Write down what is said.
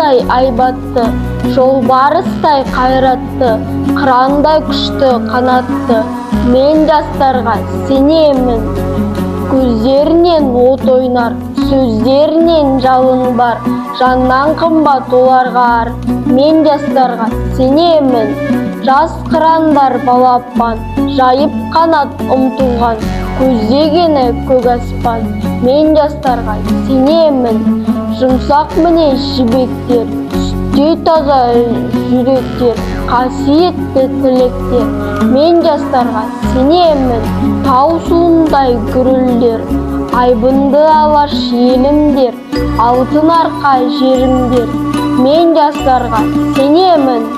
Арыстандай айбатты, жолбарыстай қайратты, қырандай күшті қанатты. Мен жастарға сенемін. Көздерінен от ойнар, сөздерінен жалын бар, жаннан қымбат оларға ар. Мен жастарға сенемін. Жас қырандар балапан, жайып қанат ұмтылған, көздегені көк аспан. Мен жастарға сенемін. Жұмсақ мінез жібектер, сүттей таза жүректер, қасиетті тілектер. Мен жастарға сенемін. Тау суындай гүрілдер, айбынды Алаш елімдер, алтын Арқа жерімдер. Мен жастарға сенемін.